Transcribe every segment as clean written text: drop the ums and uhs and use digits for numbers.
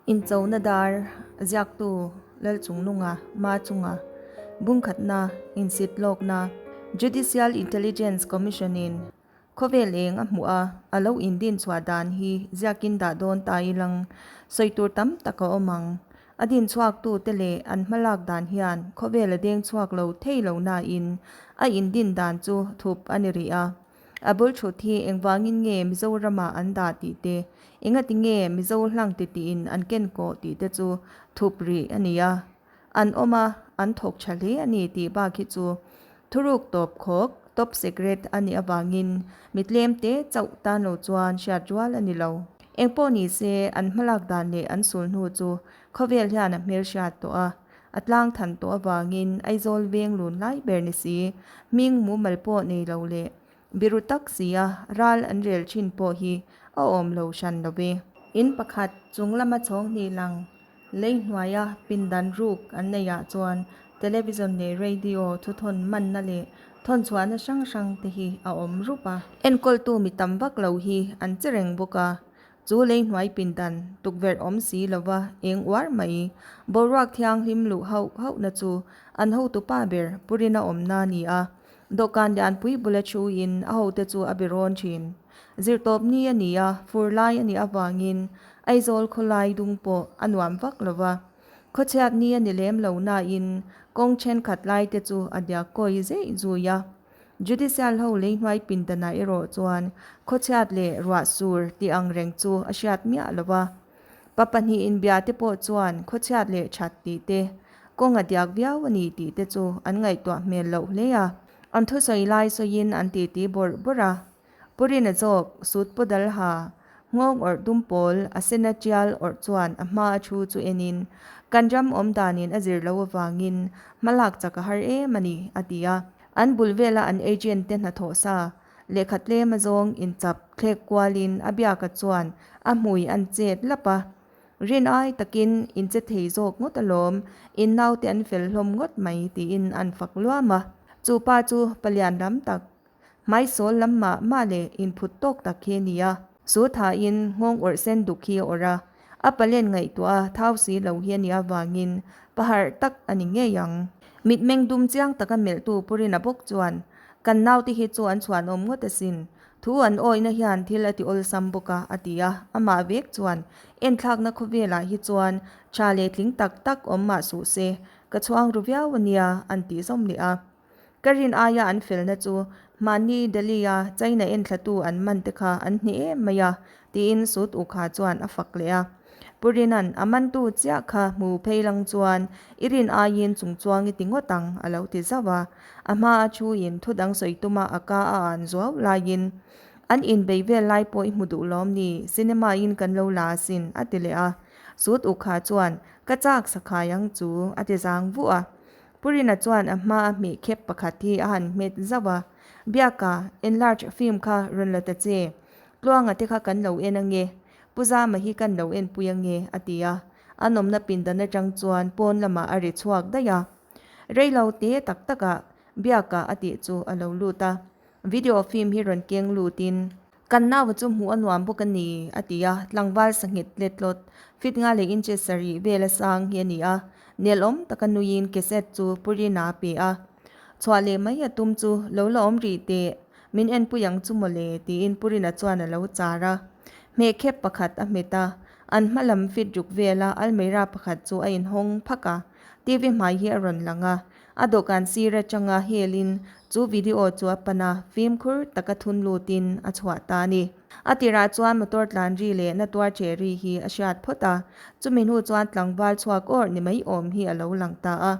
Inchona dar ziaktu Lalchungnunga Ma chunga bungkhatna insit lawkna Judicial Intelligence Commission-in khawvel eng a hmuh a, a lo indin chhuah dan hi ziakin dah dawn ta ilang sawi tur tam tak a awm ang. A din chhuaktute leh an hmalak dan hian khawvel a deng chhuak lo thei lo nain a indin dan chu thup a ni rih a. A bul thut hi engvangin nge Mizoramah an dah tih te, engati nge Mizo hlang ti tiin an ken kawh tih te chu thup rih a ni a. An awm a, an thawk tha hle a ni tih bak hi chu thuruk tawp khawk, top secret, a nih avangin mi tlem te chauh tan lo chuan hriat rual a ni lo. Engpawh ni se, an hmalak dan leh an sul hnu chu khawvel hian a hmelhriat tawh a. A tlang than tawh avangin Aizawl veng lun lai ber ni si, hming mumal pawh nei lo leh biru tak sia ral an rel thin pawh hi a awm lo hran lo ve. In pakhat chung lama chhawng hnih lang lei hnuaia pindan ruk an neih ah chuan television leh radio thuthawn manna leh thawnchhuahna hrang hrang te hi a awm rup a. Enkawltu mi tam vak lo hi an che reng bawk a, Chu lei hnuai pindan tukverh awm si lova eng uar mai, boruak thianghlim luh hauh hauhna chu an hotupa ber Purina awmna a ni a. Dawhkan lianpui bula thuin a hote chu a be rawn thin. Zirtawp ni a ni a, fur lai a nih avangin Aizawl khawlai dung pawh a nuam vak lova. Khawchhiat ni a ni lem lo nain kawng thenkhat laite chu a diak kawi zeih zui a. Judicial ho lei hnuai pindanah erawh chuan khawchhiat leh ruah sur tih ang reng chu a hriat miah lo va. Pa pahnih inbia te pawh chuan khawchhiat leh that tih te, kawng a diak viau a ni tih te chu an ngaihtuah hmel loh hle a. An thusawi lai sawiin an titi bawrh bawrh a. Pu Rina zawk sut paw dal ha, nghawng awrh dum pawl a sena tial awrh chuan a hma a thu chu enin, Kan ram awm danin a zir lo avangin hmalak chak a har em a ni, a ti a. An bul vela an agent te hnathawh sa, lehkha tlem azawng inchap thlek kualin a biaka chuan a hmui an chet lap a. Rin ai takin in che thei zawk ngawt alawm, in naute an fel hlawm ngawt mai tiin an fak luam a. Chu pa chu palian lam tak Hmaisawl lam mah mah leh inphut tawk tak khi a ni a. Chu thain nghawng awrh sen duk hi a awrh a, a palen ngaihtuah a thau si lo hi a nih avangin paharh tak a ni ngei ang. Mitmeng dum chiang taka melhtu Pu Rina bawk chuan, Kan naute hi chu an chhuanawm ngawt asin. Thu an awihna hian thil a ti awlsam bawk a, a ti a. Amah vek chuan, Enthlakna khawvelah hi chuan tha leh tling tak tak awm mah suh se, ka chhuang ru viau a nia, an tih zawm leh a. Ka rin aia an felna chu mahni Delhi-a China enthlatu an man te kha an hneh em mai a, tiin Sut Ukha chuan a fak leh a. Pu Rinan a mantu chiah kha hmu phei lang chuan i rin aiin chungchuang i ti ngawt ang a lo ti zauh a. A hma a thuin thu dang sawi tuma a ka a an zuau laiin an inbei vel lai pawh i hmu duh lawm ni, cinema in kan lo la asin a ti leh a. Sut Ukha chuan ka chak sakhai ang chu a ti zang vuah a. Purina chuan a hma a hmeh khep pakhat hi a han hmet zauh a, Biaka, enlarge film kha rawn la ta che. Tluanga te kha kan lo en ange, Pu Zama hi kan lo enpui ange, a ti a. An awmna pindan atang chuan pawn lamah a ri chhuak daih a. Reilo te tak takah Biaka a tih chu a lo lut a. Video film hi rawn keng lutin. Kan nau chu hmuh a nuam bawk a ni, a ti a. Tlangval sanghet let tlawt, fit nga leh inches sarih vel a sang hi a ni a. Nelawm taka nuiin cassette chu Pu Rina a pe a. Chhuah leh mai a tum chu lo la awm rih teh, min enpui ang chu mawle, tiin Pu Rina chuan a lo char a. Hmehkhep pakhat a hmet a, an hma lam fit ruk vela almeira pakhat chu a inhawng phak a. TV hmai hi a rawn lang a. A dawhkan sir atanga helin chu video chu a pan a, fimkhur taka thun lutin a chhuah ta a ni. A tirah chuan motor tlan ri leh na tuar che ri hi a hriat phawt a, chumi hnu chuan tlangval chhuak awrh ni mai awm hi a lo lang ta a.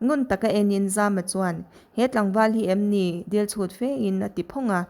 Ngun taka enin Zama chuan, He tlangval hi em ni? dil chhut fe in a ti phawng a.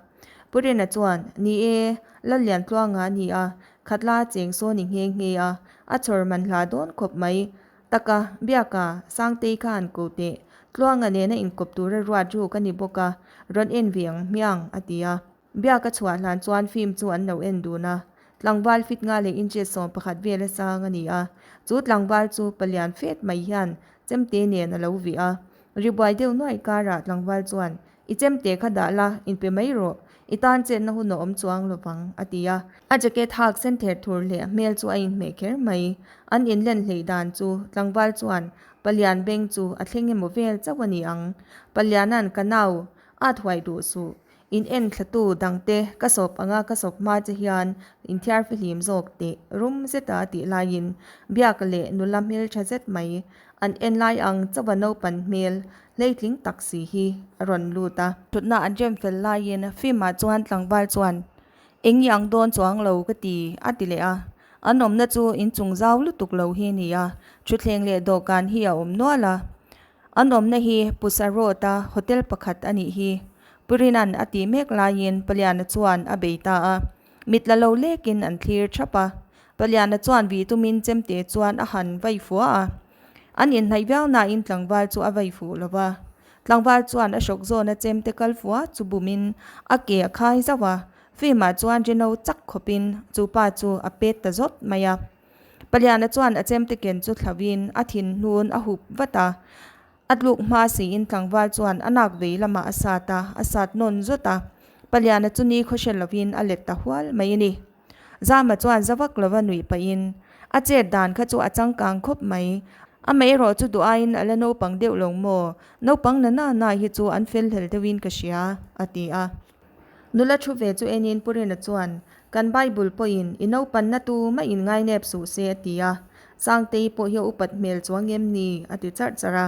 Pu Rina chuan, Ni e, Lalliantluanga a ni a, Khatla cheng saw ni nghe nghe a, a chhawr man hla dawn khawp mai. Taka, Biaka, Sangtei kha an ko teh. Tluanga nena inkawp tura ruat ruk a ni bawk a, rawn en ve ang hmiang, a ti a. Biaka chhuah hlan chuan film chu an lo en dun a. Tlangval fit nga leh inches 11 vel a sang a ni a. Chu tlangval chu palian fet mai hian chemte nen a lo vih a. Ri buai deuh nuaih karah tlangval chuan, I chemte kha dah la, inpe mai rawh. I tan chetna hun a awm chuang lovang, a ti a. A jacket hak sen ther thur leh a hmel chu a inhmeh kher mai. An inlen hleih dan chu tlangval chuan Palian beng chu a thleng emaw vel chauh a ni ang. Paliana'n ka nau at huai duh suh. In en thlatu dangte ka sawp anga ka sawp hma che hian inthiar fihlim zawk teh rum zeta a tih laiin Biaka leh nula hmeltha zet mai an en lai ang chauha naupan hmel hleitling tak si hi a rawn lut a. Thutna an rem fel laiin Fima chuan tlangval chuan Eng i ang dawn chuang lo ka ti a ti leh a. An awmna chu inchung zau lutuk lo hi a ni a, thutthleng leh dawhkan hi a awm nual a. An awmna hi Pusa Road-a hotel pakhat a nih hi. Purina'n a tih mek laiin Paliana chuan a bei ta a. Mit la lo lekin an thlir thap a. Paliana chuan vih tumin chemte chuan a han vai fua a. An inhnaih viau nain tlangval chu a vai fuh lo va. Tlangval chuan a hrawk zawna chemte kal fua chu bumin a ke a khai zauh a. Fimah chuan rinno chak khawpin chu pa chu a pet ta zawt mai a. Paliana chuan a chemte ken chu thlauhin a thin hnun a hup vat a, a tluk hma siin tlangval chuan a nak vei lamah a sat a, a sat nawn zawt a. Paliana chu ni khaw hre lovin a let ta hual mai a ni. Zama chuan za vak lova nuih pahin, A chet dan kha chu a changkang khawp mai. Amaherawh chu duh aiin a la naupang deuh lo maw? Naupang na na na hi chu an fel hlel deuhin ka hria, a ti a. Nula thu ve chu enin Pu Rina chuan, Kan Bible pawhin i naupanna tu mah in ngainep suh se a ti a. Sangtei pawh hi a upat hmel chuang em ni? a ti charh charh a.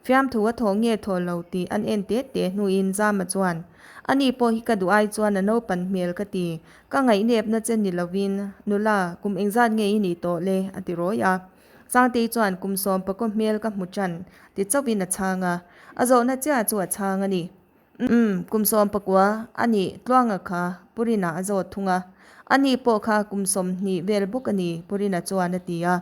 Fiamthu a thawh nge thawh lo tih an en te te hnuin Zama chuan, Ani pawh hi ka duh ai chuan a naupan hmel ka ti. Ka ngaihnepna che ni lovin, nula, kum engzat nge i nih tawh le? a ti rawi a. Sangtei chuan kum sawmpakaw hmel ka hmu ṭan ti chauhin a chhang a. A zawhna chiah chu a chhang a ni. Umm, kum 19 a nih Tluanga kha Purina a zawt thung a, ani pawh kha kum 20 vel bawk a ni Purina chuan a ti a.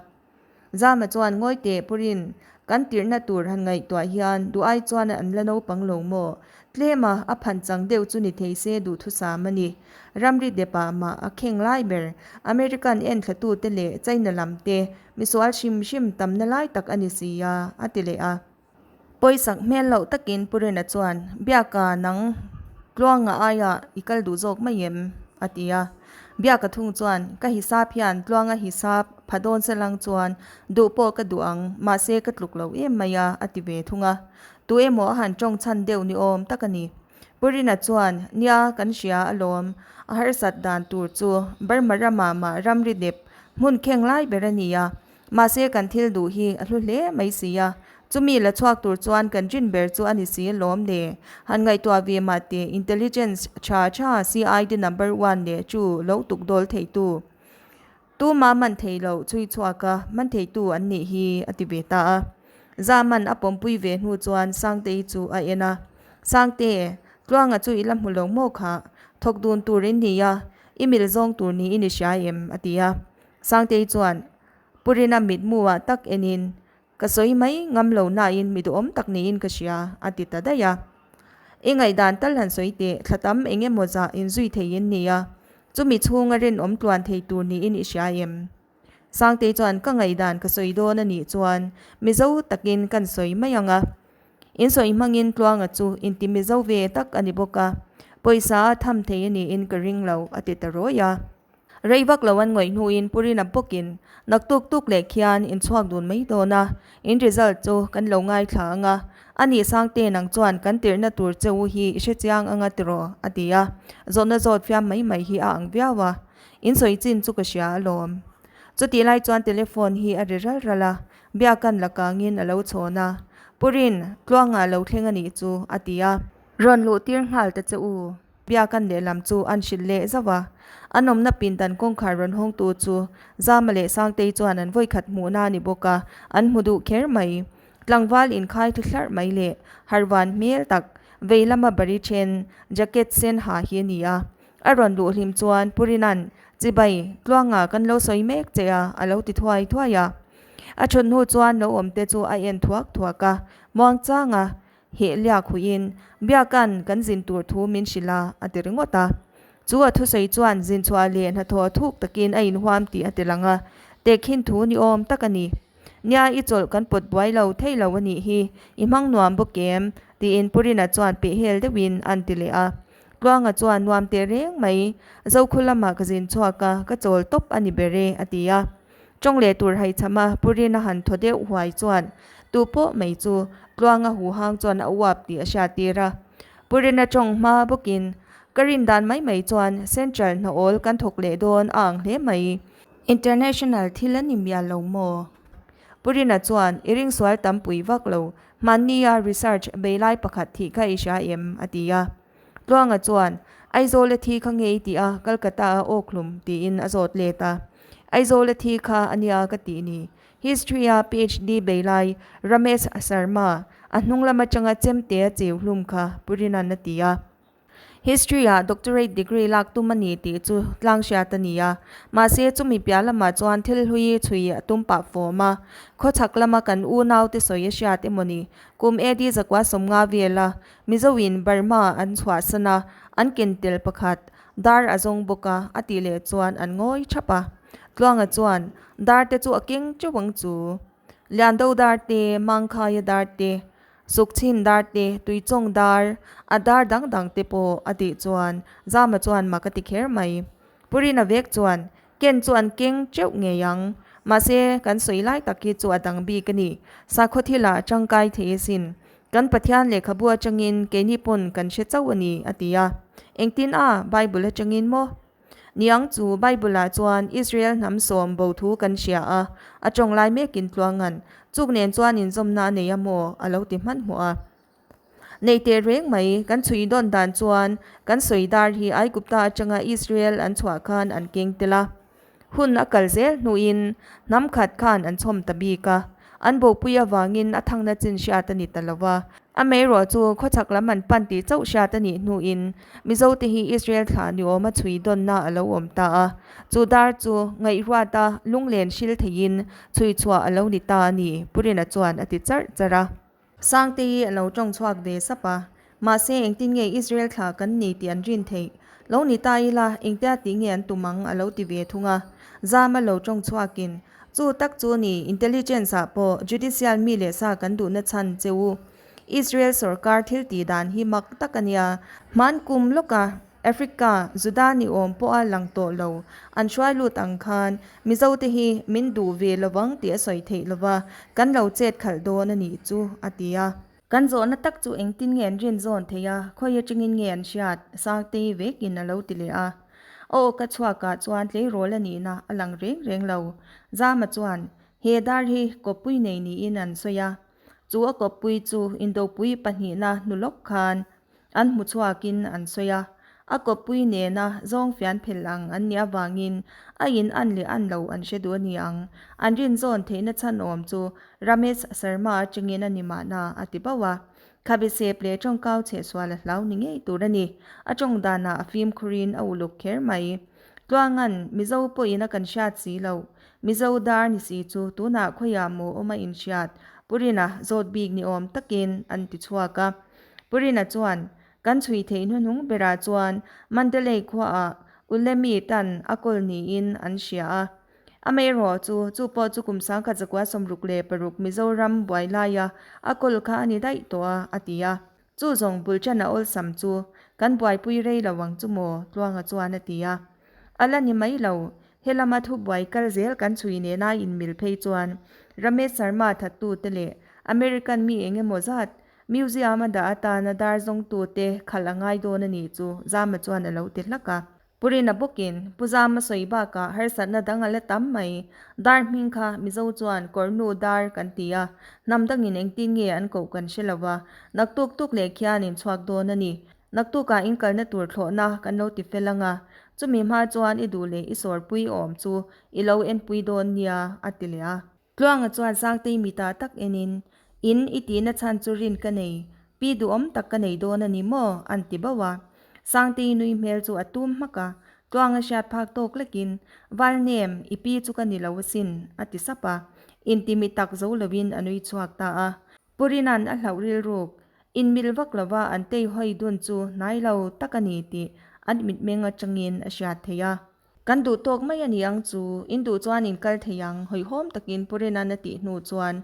Zama chuan ngawi teh Purin, kan tirhna tur han ngaihtuah hian duh ai chuan an la naupang lo maw? Tlem a, a phan chang deuh chu ni thei se duhthusam a ni. Ramri depah mah a kheng lai ber, American enthlatute leh China lam te misual hrim hrim tamna lai tak a ni si a, a ti leh a. Pawisak hmel loh takin Pu Rina chuan, Biaka nang Tluanga aiah i kal duh zawk mai em? a ti a. Biaka thung chuan, Ka hisap hian Tluanga hisap pha dawn se lang chuan duh pawh ka duh ang, mahse ka tluk lo em mai a, a ti ve thung a. Tu emaw a han tawng chhan deuh ni awm tak a ni. Pu Rina chuan, Nia, kan hria alawm, a harsat dan tur chu Burma ramah mah ramri dep hmun kheng lai ber a ni a, Mahse kan thil duh hi a hlu hle mai si a, chumi la chhuak tur chuan kan rin ber chu a ni si lawm le. Han ngaihtuah ve mah teh intelligence tha tha CID number one leh chu lo tuk dawl theitu tuma man thei loh chhui chhuak a man theitu an nih hi a ti ve ta a. Zaman a pawmpui ve hnu chuan Sangtei chu a en a, Sangte, Tluanga chu i la hmu lo maw khah? Thawk dun tur in ni a, i mil zawng tur niin i hria em? a ti a. Sangtei chuan Pu Rina mitmuah tak enin, Ka sawi mai ngam lo nain mi duhawm tak niin ka hria, a ti ta daih a. I ngaihdan tal han sawi teh, thla tam eng emaw zah inzui theiin nia, chumi chhunga rinawm tluan thei tur niin i hria em? Sangtei chuan ka ngaihdan ka sawi dawn a nih chuan Mizo takin kan sawi mai ang a. In sawi hmangin Tluanga chu inti Mizo ve tak a ni bawk a, pawisa a tham thei a niin ka ring lo, a ti ta rawi a. Rei vak lo an ngawih hnuin Pu Rina bawkin naktuk tuk leh khian in chhuak dun mai dawn a, in result chu kan lo ngaithla ang a, a nih Sangte nang chuan kan tirhna tur che u hi i hrechiang ang a tiraw? a ti a, zawhna zawt fiam mai mai hi a ang viau a, in sawi chin chu ka hria alawm. Chutih lai chuan telephone hi a ri ral ral a, Biakan lakangin a lo chhawn a, Pu Rin, Tluanga lo thleng a nih chu, a ti a. Rawn luh tir nghal ta che u. Biakan lehlam chu an hrilh leh zauh a. An awmna pindan kawngkhar rawn hawngtu chu Zama leh Sangtei chuan an vawikhat hmuhna a ni bawk a, an hmu duh kher mai. Tlangval inkhai thu thlarh mai leh harvan hmel tak vei lama bari then jacket sen ha hi a ni a. A rawn luh hlim chuan Pu Rina'n, Chibai, Tluanga kan lo sawi mek che a, a lo ti thuai thuai a. A thut hnu chuan lo awmte chu a en thuak thuak a, muangchanga Heh liak huiin, Biakan kan zin tur thu min hrilh a, a ti ringawt a. Chu a thusawi chuan zin chhuah leh hnathawh thuk takin a inhuam tih a ti lang a, tehkhin thu ni awm tak a ni. Nia, i chawlh kan pawt buai lo thei lo a nih hi, i hmang nuam bawk em? tiin Pu Rina chuan pehhel deuhin a'n ti leh a. Tluanga chuan nuam teh reng mai, Zokhu lamah ka zin chhuak a, ka chawl tawp a ni ber e, a ti a. Tawng leh tur haichham a Pu Rina han thaw deuh huai chuan tu pawh mai chu Tluanga huhang chuan a uap tih a hriattir a. Pu Rina tawng hma bawkin, Ka rin dan mai mai chuan Central hnawhawl kan thawk leh dawn a ang hle mai. International thil a ni mial lo maw? Pu Rina chuan, I ringsual tam pui vak lo, hmannia research bei lai pakhat thih kha i hria em? a ti a. Tluanga chuan, Aizawl a thi kha nge i tih a, Calcutta a awkhlum, tiin a zawt let a. Aizawl a thi kha a nia ka tih ni. History a PhD bei lai Ramesh Sharma, a hnung lam atanga chemte a chiu hlum kha Pu Rinan a ti a. History ah doctorate degree lak tum a ni tih chu tlang hriat a ni a, mahse chumi piah lamah chuan thil hlui chhui a tum pah fawm a. Khawchhak lama kan unaute sawi a hriat emaw ni? Kum AD zakua 50 vela Mizoin Burma an chhuahsan a, an ken tel pakhat dar a zawng bawk a, a tih leh chuan an ngawi thap a. Tluanga chuan dar te chu a keng teuh ang chu. Liando dar te, Mangkhaia dar te, Sukchhin dar te, Tuichawng dar, a dar dang dang te pawh a tih chuan Zama chuan mak a ti kher mai. Purina vek chuan ken chu an keng teuh ngei ang. Mahse, kan sawi lai tak hi chu a dang bik a ni. Sakhaw thilah tangkai thei asin. Kan Pathian lehkhabu atangin keini pawn kan hre chauh a ni, a ti a. Engtin a? Bible atangin maw? Niang chu Bible-ah chuan Israel hnam sawm bo thu kan hria a, a tawng lai mekin tluangan chuk nen chuan inzawmna a nei a maw? a lo ti hmanhmawh a. Nei teh reng mai, kan chhui dawn dan chuan kan sawi dar hi Aigupta atanga Israel an chhuah khan an keng tel a. Hun a kal zel hnuin hnam khat khan an chhawm ta bik a, an bopui avangin a thangna chin hriat a ni ta lo va. Amaherawh chu khawchhak lam an pan tih chauh hriat a nih hnuin Mizote hi Israel thlah ni awma chhui dawnna a lo awm ta a, chu dar chu ngaihruata lunglen hril theiin chhui chhuah a lo ni ta a ni, Pu Rina chuan a ti charh charh a. Sangte hi a lo tawng chhuak ve sap a, mahse engtin nge Israel thlah kan ni tih an rin theih? Lo ni ta ila, engtia tih nge an tum ang a lo ti ve thung a. Zama lo tawng chhuakin, Chu tak chu ni, intelligence ah pawh judicial mi leh sa kan duhna chhan che u. Israel sorkar thil tih dan hi mak tak a nia. Hman kum lawka Africa, Juda ni awm pawha lang tawh lo an hruai lut ang khan Mizote hi min duh ve lovang tih a sawi theih lova, kan lo chet khalh dawn a nih chu, a ti a. Kan zawhna tak chu engtin nge an rin zawn theih a, khawi atangin nge an hriat? Sangtei vekin a lo ti leh a. A awka chhuakah chuan tleirawl a nihna a lang reng reng lo. Zama chuan, He dar hi kawppui nei niin an sawi a. Chu a kawppui chu Indopui pahnihna hnu lawk khan an hmu chhuakin an sawi a, a kawppui nena zawng fian phel ang an nih avangin a in an leh an lo an hre duh a ni ang. An rinzawn theihna chhan awm chu Ramesh Sharma atangin a ni mahna a ti bauh a. Khabe sep leh tawngkau chhehsual a hlau ni ngei tur a ni. A tawng danah a fimkhurin a uluk kher mai. Tluangan, Mizo pawhin a kan hriat si loh. Mizo dar ni si chu tunah khawiah maw awm a inhriat? Pu Rina zawt bik ni awm takin an ti chhuak a. Pu Rina chuan, Kan chhui theih hnuhnung berah chuan Mandalay khuaah Ulemi tan a kawl niin an hria a. Amaherawh chu, chu pawh chu kum 1966 Mizoram buai laia a kawl kha a ni daih tawh a, a ti a. Chu zawng bul ṭan a awlsam chu kan buaipui rei lo ang chu maw? Tluanga chuan a ti a. A la ni mai lo, he lama thubuai kal zel kan chhui nena inmil phei chuan Ramesh Sharma thattute leh American mi eng emaw zat Museum a dah atana dar zawngtute khalh a ngai dawn a nih chu Zama chuan a lo ti hlak a. Pu Rina bawkin Pu Zama sawi bakah harsatna dang a la tam mai. Dar hming kha Mizo chuan Kawrnu dar kan ti a, hnam dangin engtin nge an koh kan hre lo va, naktuk tuk leh khian in chhuak dawn a ni. Naktukah in kalna tur thlawhna kan lo ti fel ang a, chumi hma chuan i duh leh i sawrpui awm chu i lo enpui dawn nia, a ti leh a. Tluanga chuan Sangtei mitah tak enin, In i tihna chhan chu rin ka nei, pi duhawm tak ka nei dawn a ni maw? an ti bauh a. Sangtei nui hmel chu a tum hmak a, Tluanga hriat phak tawk lekin, Valnem, i pi chu ka ni lo asin, a ti sap a. Inti mi tak zo loin a nui chhuak ta a. Pu Rina'n a hlauh rilruk, inmil vak lova an tei hawi dun chu hnai lo tak a ni tih an mitmeng atangin a hriat theih a. Kan duh tawk mai a ni ang chu, in duh chuan in kal thei ang, hawihhawm takin Pu Renan a tih hnu chuan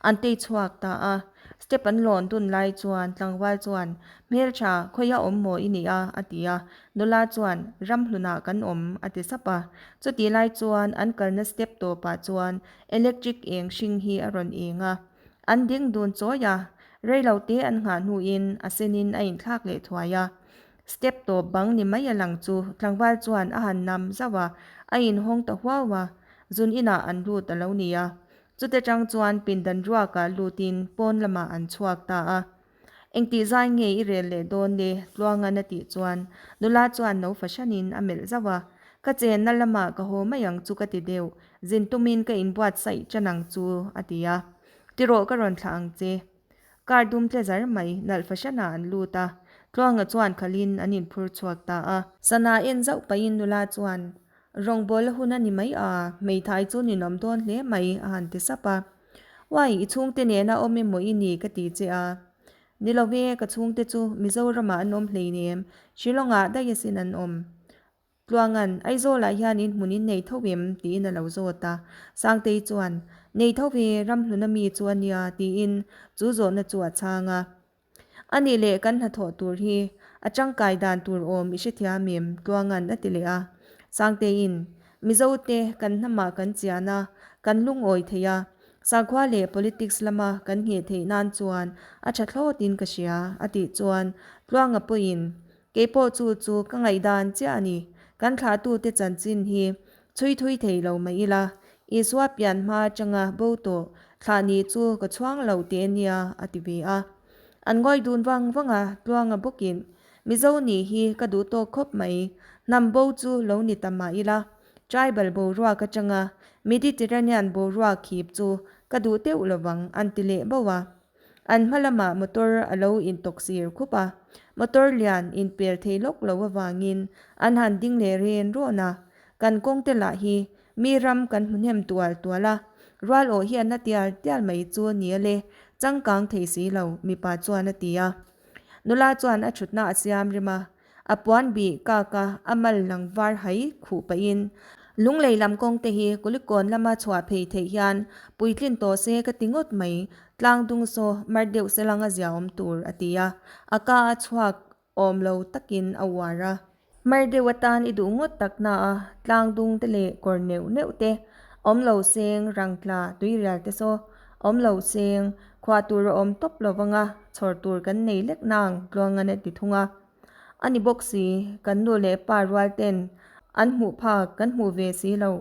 an tei chhuak ta a. Step an lawn dun lai chuan tlangval chuan, Hmeltha, khawiha awm maw i nih a? a ti a. Nula chuan, Ramhlunah kan awm, a ti sap a. Chutih lai chuan an kalna step tawpah chuan electric eng hring hi a rawn eng a. An ding dun chawi a, reilote an nghah hnuin a senin a inthlak leh thuai a. Step tawp bang ni mai a lang chu tlangval chuan a han nam zauh a, a inhawng ta huau a, zun inah an lut a lo ni a. Chute tang chuan pindan ruakah lutin pawn lamah an chhuak ta a. Engtih zai nge i rel leh dawn le? Tluangan a tih chuan nula chuan no fahranin a melh zauh a. Ka chenna lamah ka haw mai ang chu ka ti deuh, zin tumin ka inbuatsaih tan ang chu a ti a. Tirawh ka rawn thlah ang che. Car dum tle zar mai nalh fahranah an lut a, Tluanga chuan khalhin an inphur chhuak ta a. Sana en zauh pahin nula chuan, Rawngbawla hun a ni mai a, hmeithai chu ninawm dawn hle mai a han ti sap a. Uai, i chhungte nena awm emaw i ni ka ti che a. Ni lo ve, ka chhungte chu Mizoramah an awm hleinem, Shillongah daih asin an awm. Tluangan, Aizawlah hian in hmun in nei tho em? tiin a lo zawt a. Sangtei chuan, Nei tho ve, Ramhluna mi chu a nia, tiin chu zawhna chu a chhang a. A nih leh kan hnathawh tur hi a tangkai dan tur awm i hrethiam em? Tluangan a ti leh a. Sangteiin, Mizote kan hnamah kan chian a, kan lungawi thei a. Sakhua leh politics lama kan ngheh theih nan chuan a tha thlawtin ka hria, a tih chuan Tluanga pawhin, Keipawh chu chu ka ngaihdan chiah a ni. Kan thlahtute chanchin hi chhui thui thei lo mai ila, Isua pian hma atanga bo tawh thlah ni chu ka chhuang lo teh a nia, a ti ve a. An ngawi dun vang vang a, Tluanga bawkin, Mizo nih hi ka duh tawk khawp mai, hnam bo chu lo ni ta mah ila, tribal boruak atanga Mediterranean boruak khip chu ka duh teuh lovang, an ti leh bauh a. An hma lamah motor a lo intawk sir khup a, motor lian inpel thei lawk lo avangin an han ding leh ren rawn a. Kan kawngte lah hi mi ram kan hmu hnem tual tual a, rual awh hian a tial tial mai chu a nia le, changkang thei si lo, mipa chuan a ti a. Nula chuan a thutna a siam rem a, A puan bih kak a, a mal lang var hai khuh pahin, Lunglei lam kawng te hi Kulikawn lama chhuah phei theih hian puitlin tawh se ka ti ngawt mai, tlang dung saw mar deuh se langa zia awm tur, a ti a, a ka a chhuak awm lo takin a uar a. Mar deuh atan i duh ngawt tak na a, tlang dung te leh kawr neuh neuh te awm lo seng, rangtla, tuirial te saw awm lo seng, khuah tur a awm tawp lo vanga chhawr tur kan nei lek nang, Tluangan a ti thung a. A ni bawk si, kan nu leh pa rual ten an hmuh phak kan hmuh ve si lo,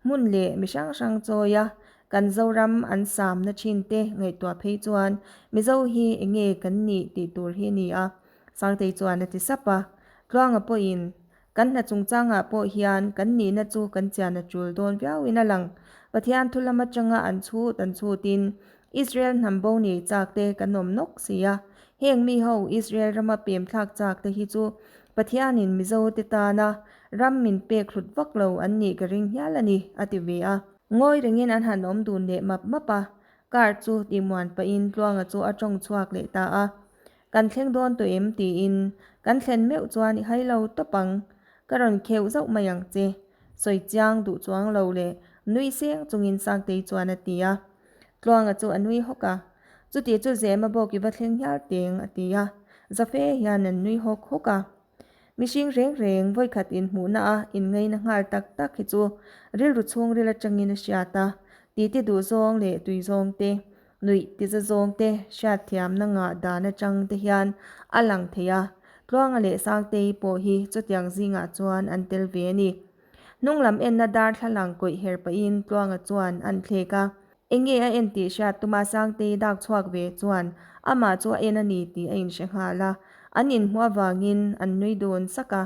hmun leh mi hrang hrang chawi a, kan Zoram an samna thin te ngaihtuah phei chuan Mizo hi enge kan nih tih tur hi a ni a, Sangtei chuan a ti sap a. Tluanga pawhin Kan hna chungchangah pawh hian kan nihna chu kan chian a tul dawn viauin a lang. Pathian thu lam atanga an chhut an chhutin Israel hnam bo nei chak te kan awm nawk si a. Heng mi ho Israel rama pem thlak chak te hi chu Pathianin Mizo te tana ram min pek hlut vak lo an nih ka ring hial a ni, a ti ve a. Ngawi rengin an han awm dun leh map map a, car chu tihmuan pahin Tluanga chu a tawng chhuak leh ta a. Kan thleng dawn tawh em? tiin kan thlen meuh chuan i hai lo tawp ang, ka rawn kheuh zauh mai ang che, sawi chiang duh chuang lo leh nui seng chungin Sangtei chuan a ti a. Tluanga chu a nui hawk a, Chuti chu Zema bawk i va thleng hial teng a ti a, Zafe hian an nui hawk hawk a. Mihring reng reng vawikhat inhmuhna a inngaina nghal tak tak hi chu rilru chhungril atangin a hriat a, titi duhzawng leh tuizawng te, nuih tiza zawng te hriatthiamna ngah dan atang te hian a lang thei a, Tluanga leh Sangtei pawh hi chutiang zingah chuan an tel ve a ni. Hnung lam enna darthlalang kawih her pahin Tluanga chuan an thlek a. Enge a en tih hriat tuma Sangtei dak chhuak ve chuan amah chu a en a ni tih a inhre nghal a. An inhmuh avangin an nui dun sak a.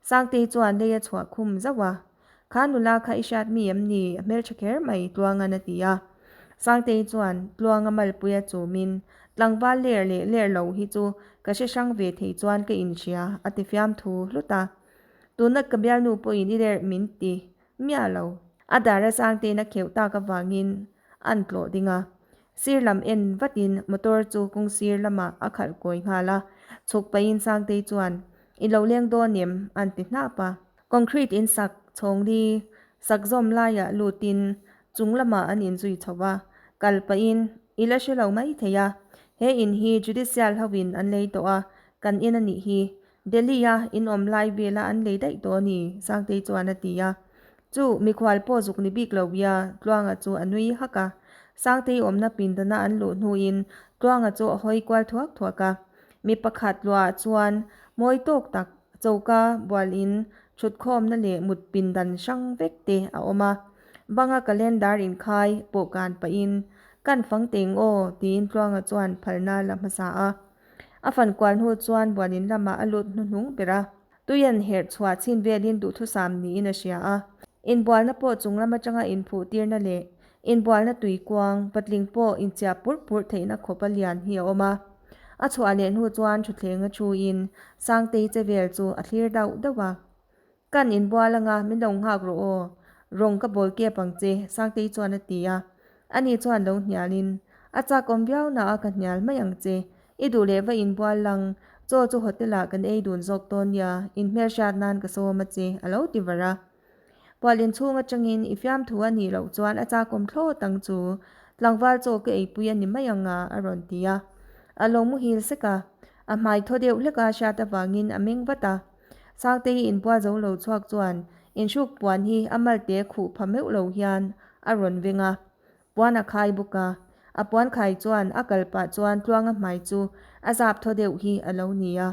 Sangtei chuan lei a chhuah khum zauh a. Kha nula kha i hriat mi em ni? A hmeltha kher mai, Tluangan a ti a. Sangtei chuan Tluanga malpui a chumin, Tlangval ler leh ler lo hi chu ka hre hrang ve thei chuan ka inhria, a ti fiamthu hlut a. Tuna ka bialnu pawhin i lerh min ti miah lo. A dara Sangtein a kheuh tak avangin an tlawh ding a. Sir lam en vatin motor chu kawng sir lamah a khalh kawi nghal a. Chhuk pahin Sangtei chuan, I lo leng dawn em? an ti hnap a. Concrete in sak chhawng li sak zawm laiah lutin chung lamah an inzui chho a, kal pahin i la hre lo mai thei a. He in hi Judicial hoin an lei tawh a, kan in a nih hi. Delhi-a in awm lai vela an lei daih tawh a ni, Sangtei chuan a ti a. Chu mikhual pawh zuk ni bik lo bia, Tluanga chu a nui hak a. Sangtei awmna pindana an luh hnuin Tluanga chu a hawi kual thuak thuak a. Mi pakhat luahah chuan mawi tawk tak choka bual in thutkhawmna leh mut pindan hrang vek te a awm a. Banga calendar inkhai pawh kan pahin, Kan fang teng aw, tiin Tluanga chuan phalna la hmasa a. A fan kual hnu chuan bualin lamah a lut hnuhnung ber a. Tuian herh chhuah chhin velin duhthusam niin a hria a. Inbualna pawh chung lam atanga inphuh tirna leh inbualna tui kuang, patling pawh inchiah purh purh theihna khawp a lian hi a awm a. A chhuah leh hnu chuan thutthleng a thuin Sangtei che vel chu a thlir dauh dauh a. Kan inbual anga min lo nghak rawh aw, rawng ka bawl kep ang che, Sangtei chuan a ti a. Ani chuan lo hnialin, A chak awm viau na a ka hnial mai ang che, i duh leh va inbual lang, chaw chu hotel ah kan ei dun zawk dawn nia, inhmelhriat nan ka sawm a che, a lo ti var a. Pual inchhung atangin i fiamthu a nih loh chuan a chak awm thlawt ang chu, tlangval chaw ka eipui a ni mai ang a, a rawn ti a. A lo muhil sek a, a hmai thaw deuh hlek a hriat avangin a meng vat a. Sangtei inbual zo lo chhuak chuan inhruk puan hi a malte khuh pha meuh lo hian a rawn veng a, puan a khai bawk a. A puan khai chuan a kal pah chuan Tluanga hmai chu a zap thaw deuh hi a lo ni a.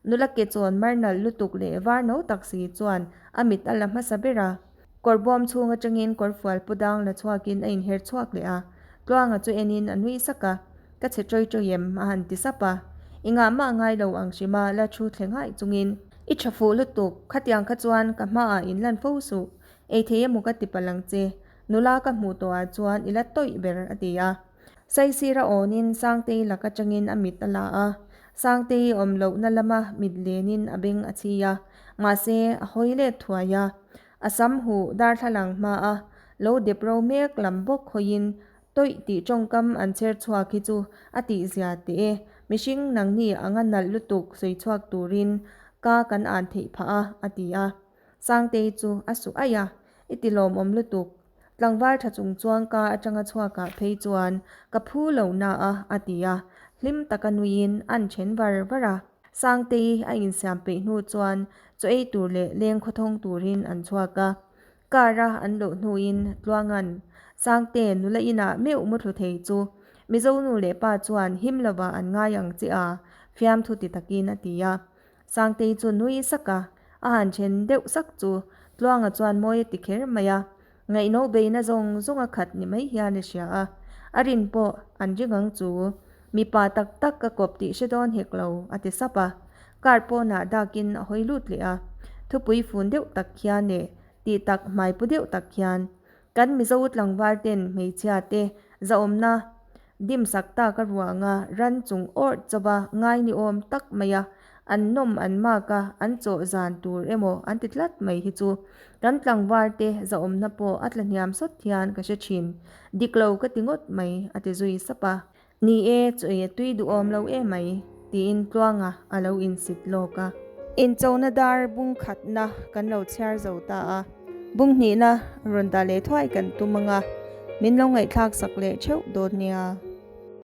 Nula ke chawn mar nalh lutuk leh var no tak si chuan a mit a la hmasa ber a. Kawr bawm chhung atangin kawr fual pu dang la chhuakin a inher chhuak leh a. Tluanga chu enin a nui sak a, Ka chhe chawi chawi em? a han ti sap a. I ngahmah ngai lo ang hrima la thu thle ngaih chungin. I tha fuh lutuk, khatiang kha chuan ka hmaah in lan fo suh. Ei thei emaw ka ti palh ang che. Nula ka hmuh tawhah chuan i la tawih ber, a ti a. Saisira awnin Sangtei lak atangin a mit a la a. Sangtei awm lohna lama mit lenin a beng a chhi a. Mahse, a hawi let thuai a. A sam huh darthlalang hmaa lo dep ro mek lam bawk hawiin Tawih tih tawngkam an chher chhuak hi chu a tihzia teh e. Mihring nangni anga nalh lutuk sawi chhuak turin ka kan an theih phah a, a ti a. Sangtei chu a suh aih a, I ti lawmawm lutuk. Tlangval tha chung chuan ka atanga chhuakah phei chuan ka phu lo na a, a ti a. Hlim taka nuiin an then var var a. Sangtei a insiam peih hnu chuan chaw ei tur leh leng khawthawng turin an chhuak a. Car a an loh hnuin Tluanga'n Sangte nula inah meuh muthlu thei chu Mizo nu leh pa chuan him lova an ngai ang che a, fiamthu ti takin a ti a. Sangtei chu nui sak a, a han then deuh sak chu Tluanga chuan mawi a ti kher mai a, ngaihno beina zawng zawng a khat ni mai hian a hria a, a rin pawh an ring ang chu mipa tak tak ka kawp tih hre dawn hek lo a ti sap a. Car pawnah dakin a hawi lut leh a, thupui fun deuh tak khian e tih tak hmai pu deuh tak hian kan Mizo tlangval ten hmeichhia te zahawmna dim sak tak a ruanga ran chung awrh chauha ngai ni awm tak mai a an nawm an mak a an chawh zan tur emaw an ti tlat mai hi chu kan tlangval te zahawmna pawh a tla hniam sawt hian ka hre thin dik lo ka ti ngawt mai a ti zui sap a. Ni e, chu ei a tui duhawm lo e mai, tiin Tluanga a lo insit lawk a. Inchona dar bung khatna kan lo chhiar zo ta a, bung hnihna rawn dah leh thuai kan tum ang a, min lo ngaihthlak sak leh theuh dawn nia.